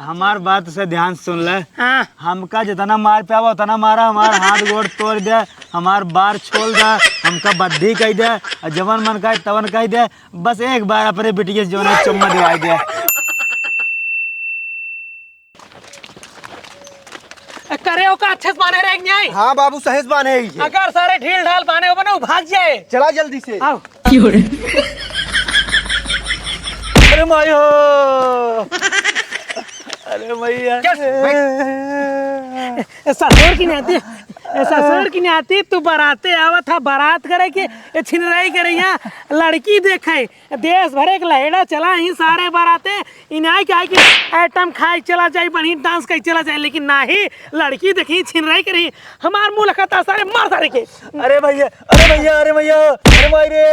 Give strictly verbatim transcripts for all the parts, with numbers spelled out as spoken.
हमार बात से ध्यान से सुन ले। हाँ। हमका जितना मार पे आवा उतना मारा, हमार हाथ गोड़ तोड़ दे, हमार बार छोल दे, हमका बद्धी कह दे, और जवन मन कहे तवन कह दे, बस एक बार अपने बिटिया से जवन है चुम्मा दिवाई दे। करे ओका अच्छे से बांधे रहे कि नहीं? हाँ बाबू, सही से बांधे ही है। अगर सारे ढील ढाल बांधे हो ना, वो भाग जाए। चला जल्दी से। आओ। अरे माई हो। अरे मैया। चल, बैठ। ए, ससुर की नाती, ए, ससुर की नाती, तू बराते आवत हा, बरात करे के, ए, छिनराई करे यहाँ, लड़की देखे, देश भरे के लहेड़ा चला ही सारे बराते, इन्हें क्या है कि आइटम खाए चला जाए, बढ़िया डांस करे चला जाए, लेकिन नाही, लड़की देखी, छिनराई करी, हमार मुँह लखता सारे, मार सारे के। अरे भैया, अरे भैया, अरे भैया, अरे माई रे,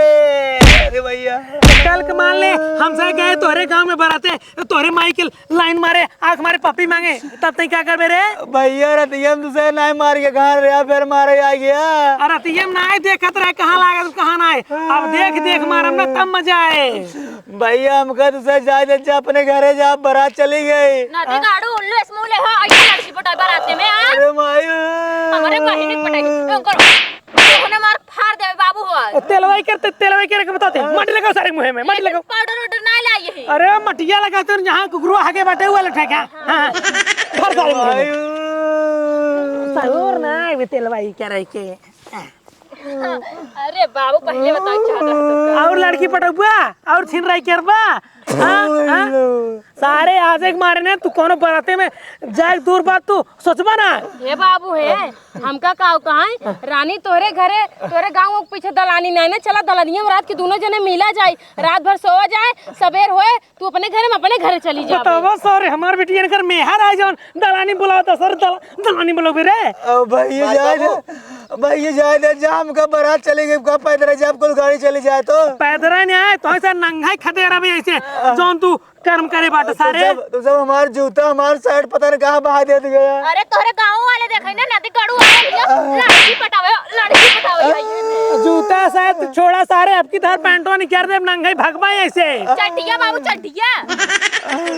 अरे भैया। कल के मान ले, हमसे गए तोहरे गाँव में बराते, तोहरे माई के लाइन मारे, आँख मारे, पप्पी मांगे, तब तई का करबे रे? भैया, रतिया में तुसे नाय मार के कहाँ रे, फिर मारे आ गया। अरे रतिया में नाय देखत रहे, कहाँ लागल, कहाँ नाय। अब देख, देख मारम ना, तब मजा आए। भैया, हमका तुसे जाए दे, जा अपने घरे जा, बारात चली गई। ना दे गाड़ू, उल्लू ऐसे मुँह ले हो, ऐसे लड़की पटाई बारात में, हाँ? अरे माई। हमारे बहिनी पटाई, उनको तोहने मार फाड़ देवे बाबू हो। ए, तेलवाई कर, ते-, तेलवाई कर के बताते। हाँ। मटी लगाओ सारे मुँहे में, मटी लगाओ। पाउडर वाउडर ना लाई यही। अरे मटिया लगा तो जहाँ कुकुरवा हागे बाटे वाला ठेका। हाँ, हाँ। भर सारे मुँहे में। आयु। सहूर ना आवे तेलवाई करे के। अरे बाबू पहले बताओ चाहत रहे तो। और लड़की पटौबा, और छिनराई करबा। हाँ, हाँ। सारे आज एक मारे ने, तू कोनो बराते में जाए दूर बात तू सोचबा ना। हे बाबू हे, हमका का कहाई, रानी तोहरे घरे, तोहरे गाँव के पीछे दलानी नहीं ना, चला दलानिया में रात के दोनों जने मिला जाए, रात भर सोवा जाए, सबेर होए तू अपने घरे में अपने घरे चली जाबे। बतावा सारे, हमार बिटियन कर मेहर आए जौन दलानी बुलावता सर, दला-, दलानी बुलावे रे। अब भैया जाए दे, भैया जाए दे, जा हमका बारात चली गई, का पैदल जाए, कुल गाड़ी चली जाए तो। पैदल नहीं आए, तो ऐसा नंगा ही खदेरा भी ऐसे, जौन तू कर्म करे बाटे तो सारे। जब, तो जब हमार जूता, हमार शर्ट पता नहीं कहाँ बहा देत गया। अरे तोहरे गाँव वाले देखे ना, नदी गड़ू वाले भैया, लड़की पटावे, लड़की पटावे भैया। जूता शर्ट छोड़ा सारे, अब की धर पैंटवा निकाल दे, नंगा ही भगवा ऐसे। चड्डिया बाबू, चड्डिया।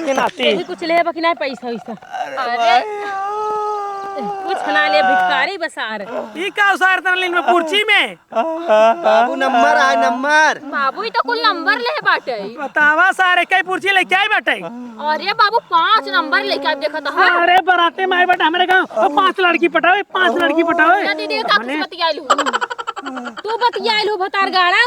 ये नाती। यही कुछ ले बकी ना पैसा वैसा। अरे अरे। भाई। कुछ ना ले, भिखारी बसार। ई का उसार तन लीन में पुर्ची में? बाबू नंबर आए, नंबर। बाबू ई तो कुल नंबर ले बाटे। बतावा सारे, कई पुर्ची लेके आई बाटे? अरे बाबू पाँच नंबर लेके आप देखत ह। अरे बराते में आए बाटे हमरे गाँव, और पाँच लड़की पटावे, पाँच लड़की पटावे। ना दीदी का कुछ बतियालू। तू बतियालू भतार गाड़ा।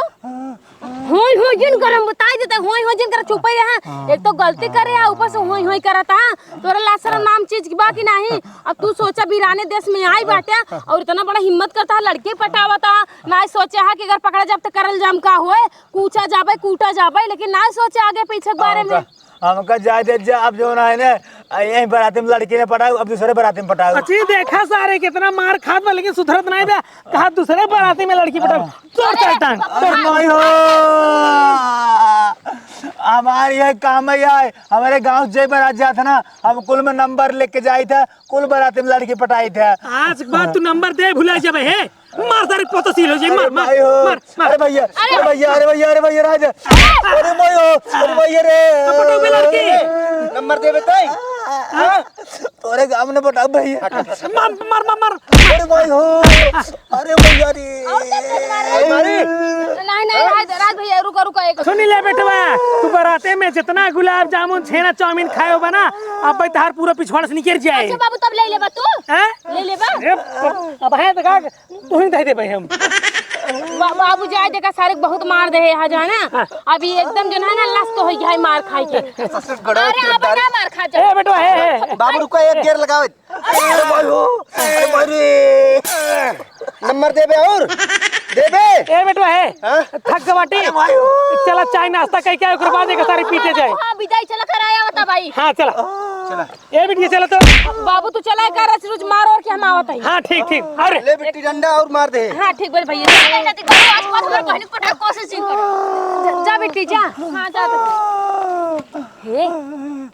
होई होई जिन करम बताई देता, होई होई जिन कर चुपे रहा। एक तो गलती करे आ, ऊपर से होई होई करत हा। तोरा लाज शरम नाम चीज की बा कि नाही? अब तू सोचा, बिराने देश में आई बाटे और इतना बड़ा हिम्मत करता है, लड़के पटावता है। नाही सोचा है कि अगर पकड़ा जाब तो करल जाम का होए, कूचा जाबे, कूटा जाबे, लेकिन नाही सोचा आगे पीछे के बारे में। हमका जाए दे जा, अब जौन है ना, आ, यहीं बराती में लड़की ने पटाऊ, अब दूसरे बराती में पटाऊ। अच्छी देखा सारे, कितना मार खात बा, लेकिन सुधरत नहीं बा। कहा दूसरे बराती में लड़की पटाऊ। तोड़ अरे, चल टांग, तोड़। अरे माई हो, हमार ये काम है यार, हमारे गांव से बारात जात ना, हम कुल में नंबर लेके जाइत है, कुल बराती में लड़की पटाइत है। आज के बाद तू नंबर दे भुला जाबे हे। मार सारे पोतो सील हो जाए, अरे मार, मार, भाई हो। मार, मार। अरे भैया, अरे अरे भैया, अरे भैया, अरे भैया, राजा। अरे भाई हो, अरे भैया रे। अब पटाओ बे लड़की। नंबर देबे तई? हाँ? तोरे गाँव में पटाओ भैया। मार, मार, मार, मार। अरे भाई हो, अरे भैया रे। और क्या करवा रहे हैं? अरे। नहीं, नहीं, राज, राज भैया, रुको, रुको, एक सुन ले बेटवा, तू बराते में जितना गुलाब जामुन, छेना, चाउमीन खाए हो बना, अब भाई तहार पूरा पिछवाड़ से निकल जाए। अच्छा बाबू, तब ले लेबा तू? हैं? ले लेबा? अरे, अब है तो का? तू ही दे देबे हम। बा-, बाबू जाए देखा सारे बहुत मार दे है, हाँ जाना। हाँ। अभी एकदम जो है ना लस तो हो गया है मार खाए के। ससुर गड़ा अरे के अब डर। ना मार खा जा। ए बेटवा, हे, हे। बाबू रुको, एक गेर लगाओ। अरे भाई हो, अरे भाई रे। नंबर देबे और? देबे? ए बेटवा, हे। हाँ? थक गवाटी। अरे भाई हो। चला चाय नाश्ता कई के ओकर बाद एक सारी पीटे जाए। हाँ, विदाई चला कराया बता भाई। हाँ, चला। चला। ए बिटिया, चला तो। बाबू, तू चला, एका रस रुच मार और के हम आवत हई। हाँ, ठीक, ठीक। अरे। ले बिट्टी डंडा और मार दे। हाँ, ठीक बोल भैया। जा, जा, जा, जा, आज मत कर, बहन को पटाओ, कोशिश ही कर। जा, जा बिट्टी, जा। हाँ, जा, जा। हे,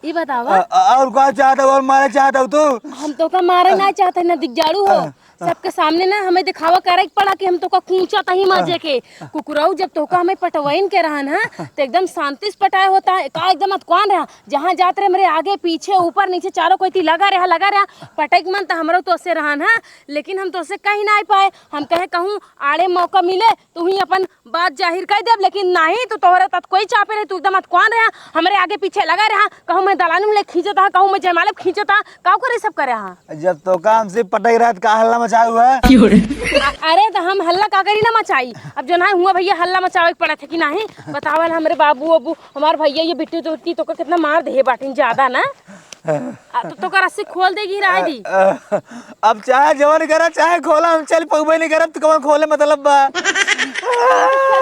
ई बतावा। अ-, अ-, और का चाहत हो? और मारे चाहत हो तू? हम तोका मारे ना चाहत है, ना दिग्जाड़ू हो। अ, अ। सबके सामने ना हमें दिखावा करे के पड़ा कि हम तोका कूचत ही मजे के। कुकुरऊ, जब तोका हमें पटवइन के रहन, हाँ, तो एकदम शांति से पटाए होता है। का एकदम अतकवान रहा, जहाँ जात रहे हमरे आगे पीछे ऊपर नीचे चारों कोई ती लगा रहा, लगा रहा। पटक मन तो हमरो तो से रहन, हाँ, लेकिन हम तो से कहीं ना पाए। हम कहे कहूँ आड़े मौका मिले तो ही अपन बात जाहिर कर देब, लेकिन नहीं तो तोहरे तत कोई चापे रहे, तू एकदम अतकवान रहा, हमरे आगे पीछे लगा रहा, कहूँ मैं दलानी में ले खींचत हा, कहूँ मैं जयमाला खींचत हा, का करे सब करे हा? जब तोका हमसे पटक रहा, तो का हल्ला मचाऊ है? क्यों रे? अ-, अरे, तो हम हल्ला का करी ना मचाई? अब जो ना हुआ भैया, हल्ला मचावे के पड़त है कि नहीं? बतावल हमरे बाबू, अबू, हमार भैया, ये बिट्टी तो, बिट्टी तोका कितना मार दे बाटिन ज्यादा ना। आ, तो, तोका रस्सी खोल देगी, रह दी। अ, अ, अब चाहे जवन करा, चाहे खोला, हम चल पउबे नहीं करब, तो कवन खोले मतलब बा? चल,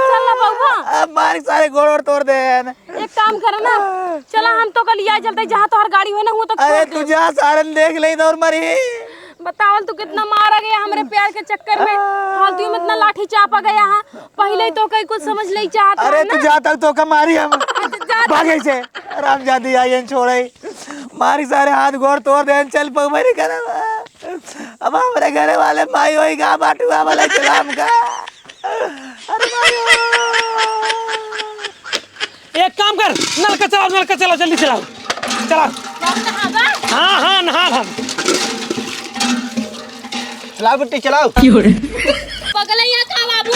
चल ना पउबा। अब मार के सारे गोड़ ओड़ तोड़ दे हैं। एक काम करा ना, चला हम तोका लिया चलते, जहाँ तोहर गाड़ी होए ना, हुआ तो अरे छोड़ दे। तू जा, सारन देख ले और मरी। बतावल तू कितना मारा गया हमरे प्यार के चक्कर में, फालतू में इतना लाठी चापा गया है। पहिले ही तोका कुछ समझ नहीं चाहत अरे रहन तू ना। जाता तोका मारी हम। अच्छा, जा। भागे से। हरामजादी आई है, छोड़े। मारी सारे हाथ गोड़ तोड़ दे, चल पउबे नहीं करब। अब हमरे घरे वाले माई होई गा, बाटुआ वाला गुलाम का। अरे माई हो। एक काम कर, नलका चलाओ, नलका चलाओ, जल्दी चलाओ, चलाओ। बाबू नहाबा? हाँ, हाँ, नहा हम। चलाओ बिट्टी, चलाओ। पगलैया का बाबू?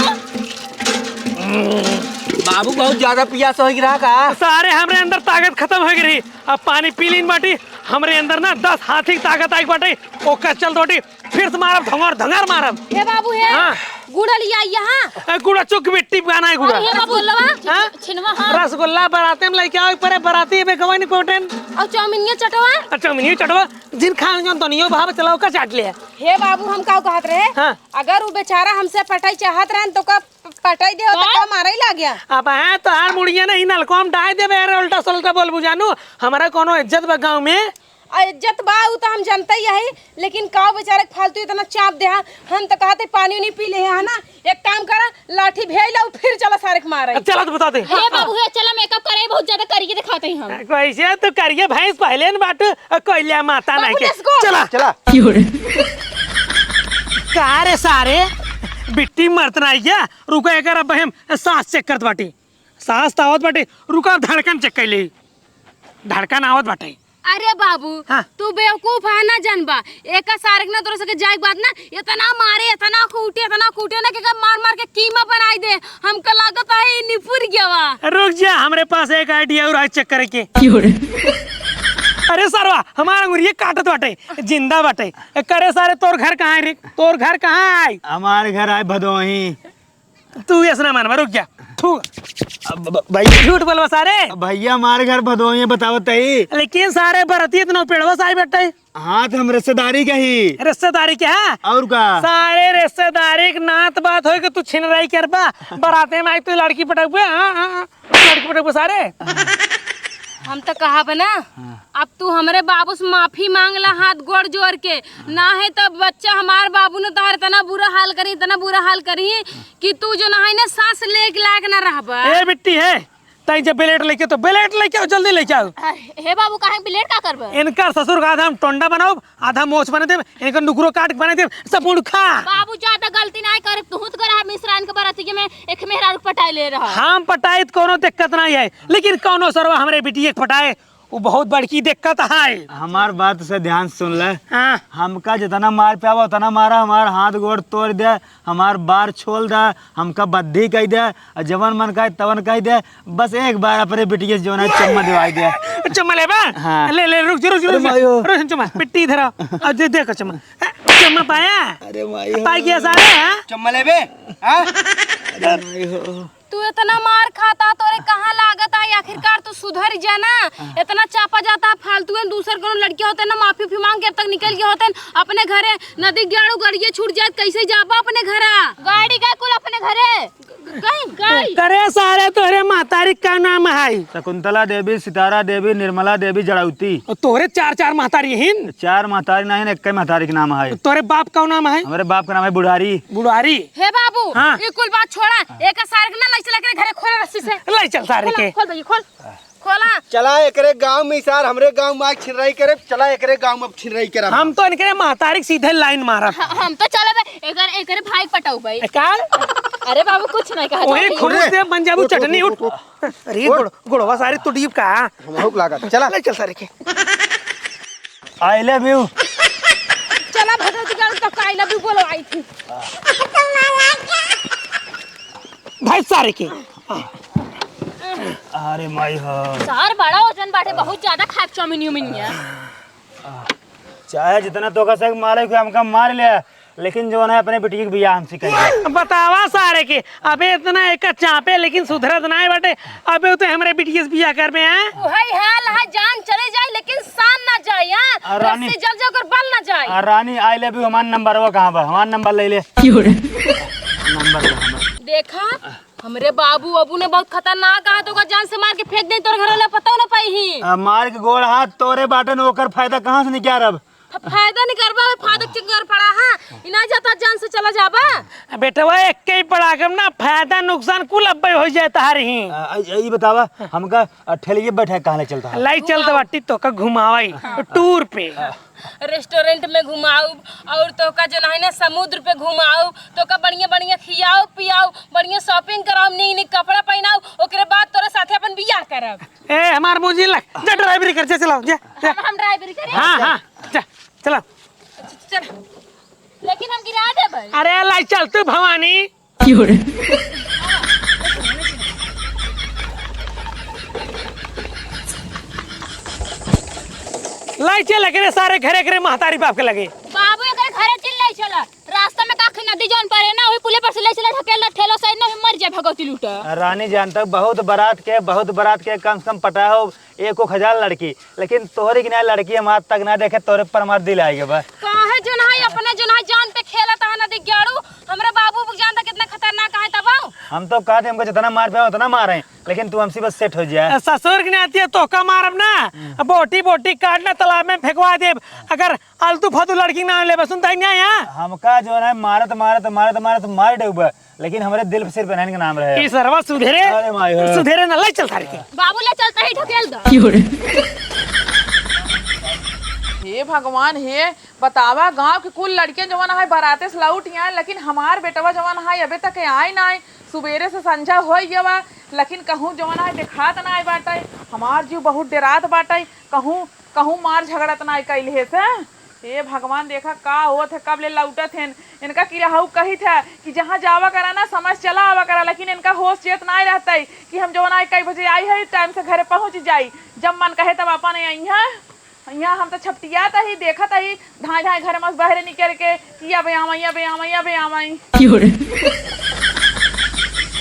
बाबू बहुत ज्यादा पियास हो रहा का? सारे हमरे अंदर ताकत खत्म हो गई रही, अब पानी पी लीन बाटी। हमरे अंदर ना दस हाथी की ताकत आई बाटे, ओकर चल दोटी फिर से मारब, धंगर धंगर मारब। हे बाबू हे, हाँ। गुड़ लिया यहाँ। ए, गुड़ा चुक बिट्टी गाना है गुड़ा। अरे हे बाबू, रसगुल्ला, हाँ? छिनवा, हाँ। रसगुल्ला बराते में लेके आओ, पर बराती में गवाई नहीं पहुंटेन। और चाउमीनिया चटवा? और चाउमीनिया चटवा, जिन खाए जो दुनिया भाव चलाओ का चाट ले। हे बाबू, हम का कहत रहे? हाँ। अगर वो बेचारा हमसे पटाई चाहत रहन तो का पटाई दे होता, का? का मारा ही लाग गया? अब है तो हार मुड़िया नहीं नलको हम डाय देबे, अरे उल्टा सुल्टा बोल बुझानू, हमारा कोनो इज्जत बा गाँव में? आ, इज्जत बा, उ तो हम जनते ही हई, लेकिन काव बेचारे के फालतू इतना चाप दे हा। हम तो कहते पानी उनी पी ले हा ना। एक काम करा, लाठी भेज लाओ, फिर चला सारे के मारे। अब चला तो बता दे। हे बाबू, हे चला, मेकअप करे, बहुत ज्यादा करिए दिखाते हैं हम। कैसे तू करिए भैंस पहले न बाटू, और कोयलिया माता बाबू, नहीं के। Let's go। चला। चला। का रे सारे, बिट्टी मरत नहीं क्या? रुको, एक अब हम सांस check करत बाटी। सांस तो आवत बाटे, रुका, धड़कन check कर ले। धड़कन आवत बाटे। अरे बाबू, हाँ। तू बेवकूफ है ना जनबा। एका सारे के ना तोरा सके जाए के बाद ना, इतना मारे, इतना कूटे, इतना कूटे ना कि एका मार मार के कीमा बनाई दे। हमका लागत है ई निपुर गवा। रुक जा, हमरे पास एक idea और है check करे के। अरे सरवा, हमार अंगुरिये काटत बाटे, जिंदा बाटे। करे सारे, तोर घर कहाँ है रे? तोर घर कहाँ है? हमार घर है भदोही। तू ऐसा ना मानवा, रुक जा। थू। अब ब-, भाई झूठ बोलवा सारे। अब भैया, हमारे घर भदोही बतावत ही। लेकिन सारे बरती इतना पेड़वा साई बैठे। हाँ, तो हम रिश्तेदारी के ही। रिश्तेदारी के, हाँ? और का? सारे रिश्तेदारी के नात बात होए के तू छिनराई करबा। बराते में आई तू लड़की पटकबे, हाँ, हाँ, हाँ। लड़की पटकबे सारे। हम तो कहब ना, हाँ। अब तू हमरे बाबू से माफी मांग ला हाथ गोड़ जोड़ के, ना है तो बच्चा हमार बाबू ने तोहर इतना बुरा हाल करी, इतना बुरा हाल करी कि तू जो ना है ना सांस ले के लायक ना रहबा। ए बिट्टी है, ताई जब ब्लेड लेके तो ब्लेड लेके आओ, जल्दी लेके आओ। अरे, हे बाबू, काहे ब्लेड का करबा? इनका ससुर का आधा हम टोंडा बनाओ, आधा मोछ बना देब, इनका नुकरो काट के बना देब, सब मुड़खा। बाबू ज्यादा गलती ना करे, तू तो करा मिश्रान के बरातिये में एक मेहरारू पटाई ले रहा। हम पटाई तो कोनो दिक्कत नहीं है, लेकिन कोनो सरवा हमरे बिटिया के पटाए, वो बहुत बड़की दिक्कत है। हमार बात से ध्यान सुन ले। हाँ। हमका जितना मार पे आवा उतना मारा, हमार हाथ गोड़ तोड़ दे, हमार बार छोल दे, हमका बद्धी कह दे, और जवन मन कहे तवन कह दे, बस एक बार अपने बिटिया से जवन है चम्मा दिवाई दे। चम्मा लेबा? हाँ। ले, ले, रुक, रुक, रुक, अरे रुक, माई हो। रुक, चम्मा, बिट्टी इधर आ। आ, दे, दे का चम्मा। चम्मा पाया? अरे माई हो। पाई गया सारे, हाँ? चम्मा लेबे? हाँ? अरे माई हो। तू इतना मार खाता, तोरे कहाँ लागत आई? आखिरकार तू सुधर जा ना। इतना चापा जाता है फालतू में, दूसर कोनो लड़कियाँ होते ना, माफी उफी मांग के अब तक निकल गए होते न अपने घरे। नदी गाड़ू गड़िए छूट जाए, कैसे जाबा अपने घरा? गाड़ी का कुल अपने घरे। कहीं, कहीं। करे सारे, तोरे महतारी का नाम है? शकुंतला देवी, सितारा देवी, निर्मला देवी, जड़ौती। और तोरे चार, चार महतारी हिन? चार महतारी नहीं, एक महतारी के नाम है। तोरे बाप का नाम है? हमारे बाप का नाम है बुढ़ारी। बुढ़ारी? हे बाबू, हाँ। ये कुल बात छोड़ा, एक सारे के ना ले चला के घरे खोल रस्सी से। ले चल सारे खोल, के। खोल भैया, खोल। खोला। चला एकरे गाँव में सार, हमरे गाँव में आके छिनराई करे, चला एकरे गाँव में अब छिनराई करे। हम तो इनके महतारी के सीधे लाइन मारब। ह-, हम तो चलब, एकर, एकरे भाई पटाऊ भाई। ए, का? अरे बाबू, कुछ नहीं कहा वही जाता। खुश से बन जाबू उठ, उठ, चटनी, उठ, उठ। उठ, उठ। अरे उठ। गोड़-, गोड़वा सारे टूट गई का? हमहू के लागत। चला। ले चल सारे के। I love you। चला भगवती गाँव तक I love you बोलो आई थी। भाई सारे के। अरे माई हो। सार बड़ा वजन बाटे, बहुत ज्यादा खाए चाउमीन उमीन है। चाहे जितना तोका से मारे के हमका मार ले, लेकिन जौन है अपने बिटिया के बियाह हमसे कइले। बतावा सारे के, अबे इतना एक चापे लेकिन सुधरत नाय बाटे। अबे उ तो हमरे बिटिया से बियाह करबे हैं। वही हाल है, जान चले जाए लेकिन शान ना जाए, हाँ? आ, रानी। रस्सी जल जाए ओकर बल ना जाए। आ, रानी, I love you, हमार नंबरवा कहाँ बा? हमार नंबर ले ले। क्यों रे? नंबर कहाँ बा? देखा, हमरे बाबू अबू ने बहुत खतरनाक कहा, तोका जान से मार के फेंक दे, तोर घर वाला पता ना पाई ही। आ, मार के गोड़ हाथ तोरे बाटन, ओकर फायदा कहाँ से निकालब? फ-, फायदा निकलबा, फायदा चिंगर पड़ा है, इना जाता जान से चला जाबा। आ, बेटवा एक के ही पड़ा के ना, फायदा नुकसान कुल अब्बे हो जाए तहार ही। आ, आ, ई बतावा, हमका, आ, ठेलिए बैठा कहाँ ले चलता है? लाई चलता बाटी तोका घुमावाई, हाँ। टूर पे। हाँ। रेस्टोरेंट में घुमाउब और तोका जो है ना समुद्र पे घुमाउब, तोका बढ़िया बढ़िया खियाउब पियाउब, बढ़िया shopping कराउब, नीक नीक कपड़ा पहिनाउब, ओकरे बाद तोरे साथे अपन बियाह करब। ए, हमार मुंह जिन लग, जा ड्राइवरी कर, जा चलाओ, जा, जा। हम, हम ड्राइवरी करें? हाँ, हाँ, जा, चलाओ। चल, लेकिन हम गिरा देबै। अरे लाई चल तू भवानी। क्यों रे? लाई चल एकरे सारे घरे, एकरे महतारी बाप के लगे। बाबू एकरे घरे चिन लाई चला। रास्ता में का नदी जौन पड़े ना, वही पुले पर से ले चला ढकेल ठेलो साइड ना, मर जाए भगवती लूटा। रानी जान तक बहुत बारात के, बहुत बारात के कम से कम पटा हो एक एक हजार लड़की, लेकिन तोहरे की ना लड़की हम आज तक ना देखे, तोहरे पर हमार दिल आइगे बा। काहे जो ना है, अपने जो ना है जान पे खेलत है ना दिग्याड़ू, हमरे बाबू जान तक कितना खतरनाक है तब। हम तो कहते हमको जितना मार पे उतना मारे, लेकिन तू हमसे बस सेट हो जाए। ससुर की नाती है, तोहका मारब ना, हम्म। बोटी बोटी काट ना तालाब में फेंकवा देब। अगर आलतू फालतू लड़की के नाम लेबे, सुनता ही नहीं है? हमका जो है मारत, मारत, मारत, मारत मार देबे, लेकिन हमरे दिल पे सिर्फ इन्हन के नाम रहे। ई सरवा सुधरे, अरे माई हो। सुधरे ना, ले चल सारे के। बाबू ले चलता ही ढकेल दो। क्यों रे? हे भगवान, हे बतावा, गांव के कुल लड़कियां जवन है बराते से लौट आए, लेकिन हमार बेटवा जवन है अबे तक आए ना आए। सुबेरे से संझा हो गवा, लेकिन कहूँ जवन है देखात ना आए बाटे। हमार जीव बहुत डेरात बाटे, कहूँ कहूँ मार झगड़ा त नाई कइल हे से। हे भगवान, देखा का होत है, कब ले लौटत हैं। इनका किरहू कहित है कि जहाँ जावा करा ना, समय से चला आवा करा, लेकिन इनका होश चेत नाई रहतइ कि हम जवन आई कई बजे आई है, टाइम से घरे पहुँच जाई। जब मन कहे तब अपन आई है। यहाँ हम तो छपटियात ही, देखत ही, धाई धाई घर में से बहरे निकल के कि अबे आवाई, अबे आवाई, अबे आवाई। क्यों रे?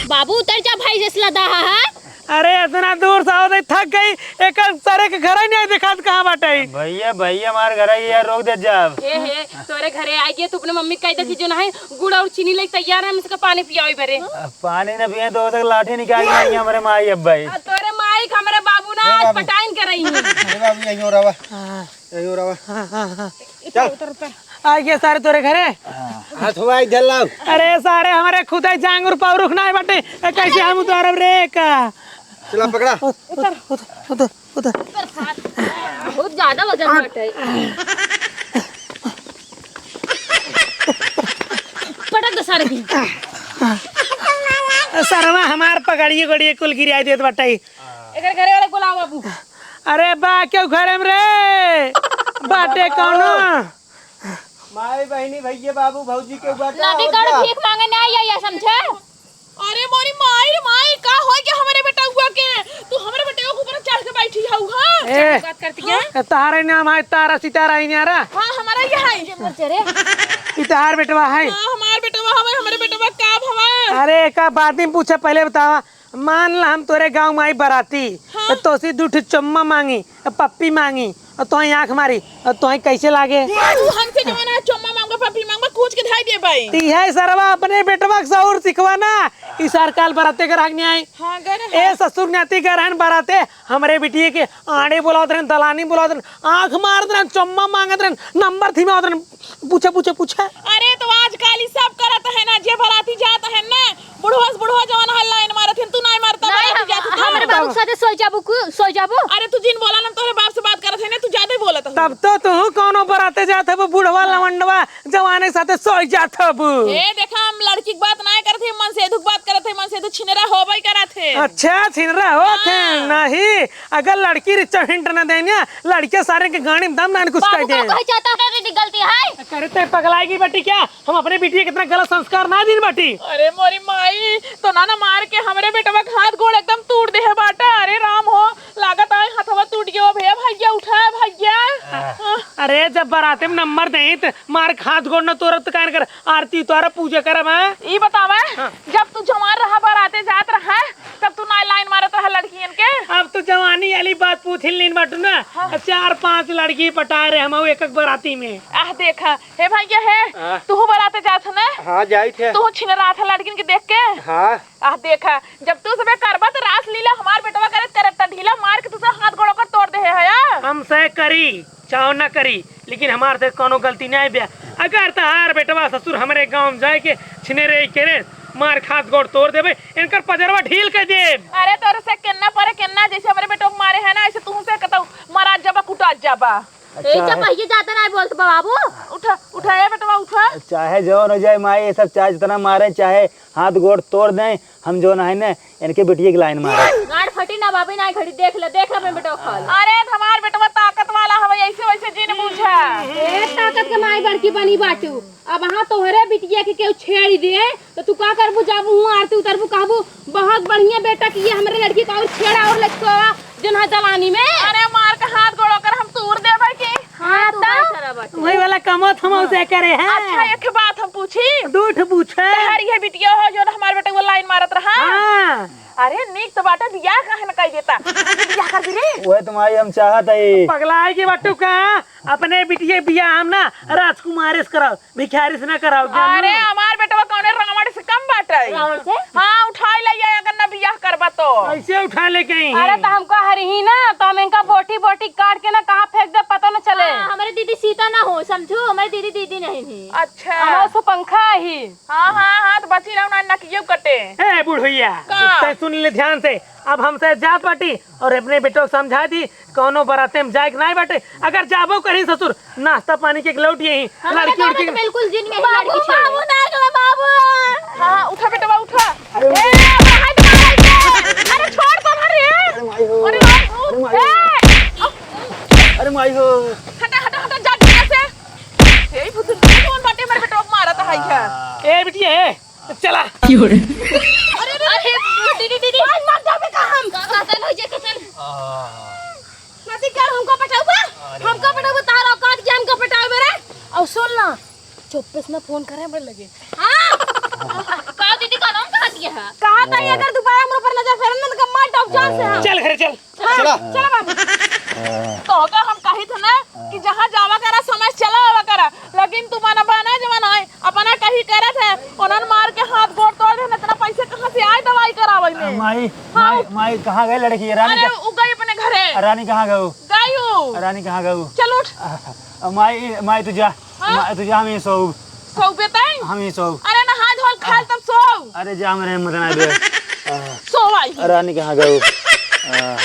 बाबू उतर जा भाई, जसला दहा है। अरे, इतना दूर से आवत है, थक गई। एक सारे के घर ही नहीं दिखात, कहाँ बाटे? भैया, भैया, हमार घर है यार, रोक दे जाब। ए हे, तोरे घरे आई गया, तू अपने मम्मी के कह दे कि जो ना है, गुड़ और चीनी लेके तैयार है, हम इसका पानी पियावे बरे। अब पानी न पिए तो हो सके लाठी निकाल के आई हमारे माई अब भाई। आ, तोरे माई के हमारे बाबू ना ए आज बाबू। पटाइन के रही है। अरे बाबू, यहीं हो रहा। हाँ। यहीं हो रहा। हाँ, हाँ, हाँ। चल। उतर, उतर। आ गया सारे तोरे घरे। हाँ। हाथ हुआ इधर लाओ। अरे सारे हमारे खुदा जांग और पावरुख ना बाटे। ए, कैसे हम उतारब रे का? चला पकड़ा। उत-, उतर, उतर, उतर, उतर। बहुत ज्यादा वजन बाटे। पटक दे सारे की। सरवा हमार पगड़िए गड़िए कुल गिराई देत बाटे। एकर घरे वाला बुलाओ बाबू। अरे बा, केहू घरे में रे? बाटे कौनो? माई, बहिनी, भैया, बाबू, भौजी, केहू बाटे? नदी और कड़ क्या? भीख मांगे ना आई, आई, समझे? अरे मोरी माई रे माई, का हो गया हमरे बेटउआ के? तू हमरे बेटउआ के ऊपर चढ़ के बैठी हऊ, हाँ? ए, बात करती है? ए, तारे नाम है तारा सितारा ही न्यारा। हाँ, हमारा ये है। ई तहार बेटवा है? हाँ, हमार बेटवा हवे, हमरे बेटवा का भवा? अरे, का बात नहीं पूछे, पहले बतावा। मान ला हम तोरे गाँव में आई बराती, हाँ। तो तोसी दू ठो चुम्मा मांगी, पप्पी मांगी, और तोही आँख मारी, और तोही कैसे लागे? तू हमसे जवन है चुम्मा मांगबा, पप्पी मांगबा, कूच के धाई देबे। ती है सरवा अपने बेटवा के सहूर सिखवा ना, ई सरकार बराते के राग नहीं आई। हाँ, गर ए है। ससुर नाती के रहन बराते, हमरे बिटिये के आड़े बोलावत रहन, दलानी बोलावत रहन, आँख मारत रहन, चुम्मा मांगत रहन, नंबर थिमावत रहन, पूछे, पूछे, पूछे। अरे, तो आजकल ई सब करत है ना, जे बराती जात है ना, बुढ़वा से बुढ़वा जवन है, लाइन मारत है, तू नाई मारता, नहीं, बराती हम, जात है, हम अरे बाबू के साथे सोई जाबू कु-, सोई जाबू। अरे तू जिन बोला ना, तोहरे बाप से बात करत है ना, तू ज्यादा ही बोलत है। तब तो तू कौनो बराते जात हबू, बुढ़वा लवंडवा जवाने के साथे सोई जात हबू। ए देखा, हम लड़की के बात ना करत है, मनसेधु के बात करत है, मनसेधु छिनरा होबे करत है। अच्छा, छिनरा होत है, हाँ। नहीं, अगर लड़की रिचो हिंट न देनिया, लड़के सारे के गाड़ी में दम ना कुछ बाबू कह दे। कहे चाहता है, दीदी गलती है। करे ते पगलाएगी बेटी क्या? हम अपने बिटिया के इतना गलत संस्कार ना दीन बाटी। अरे मोरी माई, तो ना ना मार के हमरे बेटवा के हाथ गोड़ एकदम तोड़ देहे बाटा। अरे राम हो, लागत आए हथवा टूट गयो। भैया, भैया उठा भैया। अरे जब बराते में नंबर देही त मार के हाथ गोड़ न तोड़ब त काहे न कर आरती उतारब पूजा करब, हाँ? ई बतावा, हाँ। जब तू जवान रहा बराते जात रहा तब तू ना लाइन मारत रहा लड़कियन के। अब तो जवानी वाली बात पूछ ही लीन बाटू ना। हाँ। चार पांच लड़की पटाए रहे हम एक एक बराती में। आह देखा, हे भैया हे, हाँ। तू बराते जात है ना? हाँ, जाइत है। तू छिनरात है लड़किन के देख के? हाँ। आह देखा, जब तू सबे करबा त रास लीला हमार बेटवा करत करत त ढीला मार के तू सब हाथ गोड़ ओकर तोड़ दे है या? हमसे करी, चाहो ना करी, लेकिन हमार से कौनो गलती नहीं बे। अगर तहार बेटवा ससुर हमरे गांव में जाए के छिनेरे करे, मार के हाथ गोड़ तोड़ देबे, इनकर पजरवा ढील कर देब। अरे तोरे से केन्ना परे केन्ना, जैसे हमरे बेटवा के मारे है ना, ऐसे तू से कतौ मरा जाबा, कुटा जाबा। ए, अच्छा है। चपहिए ज्यादा ना बोलत बा बाबू। उठा, उठा ए बेटवा, उठा। चाहे जौन हो जाए माई, ये सब चाहे जितना मारे, चाहे हाथ गोड़ तोड़ दें, हम जौन है ना, इनके बिटिया के लाइन मारे। गाड़ फटी ना बाबी, ना घड़ी देख ले, देख ले अपने बेटवा खाल। अरे, हमार बेटवा ताकत वाला हवे, ऐसे वैसे जिन बूझा। ए, ताकत के माई बड़की बनी बाटू। अब हाँ तोहरे बिटिया के केहू छेड़ दे, तो तू का करबू? जाबू हुआ आरती उतरबू, कहबू, "बहुत बढ़िया बेटा कि ये हमरे लड़की का और छेड़ा और लचकावा जौन है जवानी में।" अरे मार के हाथ गोड़ ओकर हम तूर देबै के। हाँ, हाँ, तू तो का करब बाटे? वही वाला कमत हम हाँ। उसे करे हैं। अच्छा, एक बात हम पूछी? दू ठो पूछे। तहार ये बिटिया हो जौन हमार बेटा वो लाइन मारत रहा। हाँ। अरे नीक तो बाटे, बियाह काहे न कई देता? बियाह कर दे रे। वह तुम्हारी हम चाहत है। पगला है कि बट्टू का? अपने बिटिया बियाह हम ना राजकुमारी से कराओ। भिखारी से ना कराओ, जानू। अरे, हमार बेटवा कौने रावण से कम बाटे? रावण से? हाँ, उठाई ले आया, अगर ना बियाह करबा तो। कैसे उठा ले गई? अरे, तो हमको हरही ना, तो हम इनका बोटी बोटी काट के ना कहाँ फेंक दे, पता न चले। हाँ, हमारे दीदी सीता ना हो, समझू, हमारे दीदी दीदी नहीं थी। अच्छा। हमारे से पंखा ही। हाँ, हाँ, हाँ, तो बची रहो ना, नकियो कटे। ए, बुढ़ैया, का? तै सुन ले ध्यान से, अब हमसे जात बाटी और अपने बेटो के समझा दी, कौनो बराते में जाए के नाई बाटे। अगर जाबो करी ससुर, नाश्ता पानी के लौट यही। हमारे लड़की बाबू उड़की तो बिल्कुल जिन में ही बाबू, लड़की छेड़े। बाबू ना गवा बाबू। हाँ, हाँ, उठा बेटवा, उठा। अरे ए, अब हाथ मारा इसे। अरे छोड़ तो भर रे। अरे माई हो। अरे बाबू। अरे माई हो। ए, अरे माई हो। हटा, हटा, हटा, जा दुनिया से। ए, भूत, कौन बाटे मेरे बेटवा को मारा था, हाय है। ए, बिटिया, ए। चला। अरे, अरे, अरे, दीदी, दीदी। आज मर जाबे का हम? का, का, चल, हो जे, का, चल। नदी कर हमको पटाउबा? अरे हमको पटाउबा, तार औकात के हमको पटाउबे रे? और सुन ना, चुप्पे से ना फोन करे हमरे लगे। हाँ। का दीदी, का नाम कहा दिया है? कहा था, हाँ। अगर दोबारा हमरे ऊपर नजर फेरन ना, तो मार डाउब जान से हम। चल घरे चल। हाँ, चला। चला बाबू। हाँ। तो का हम कही थे ना कि जहाँ जावा करा समय चला आवा करा, लेकिन तू माना बना जवान है, अपना कही करत है, उन्हन मार के हाथ गोड़ तोड़ दे, इतना पैसे कहाँ से आए दवाई करावे में? माई, हाँ। माई, माई, कहाँ गए लड़की? रानी अरे, का-, उ गई अपने घरे। रानी कहाँ गए? गई उ। रानी कहाँ गए? चल उठ। आ, माई, माई, तू जा। हाँ। माई, तू जा, हम ही सोउब। सोउबे तई? हम ही सोउब। अरे, नहाए धोल खाल तब सोउ। अरे, जा, हमरे हिम्मत ना दे। सो आई। रानी कहाँ गए? आ।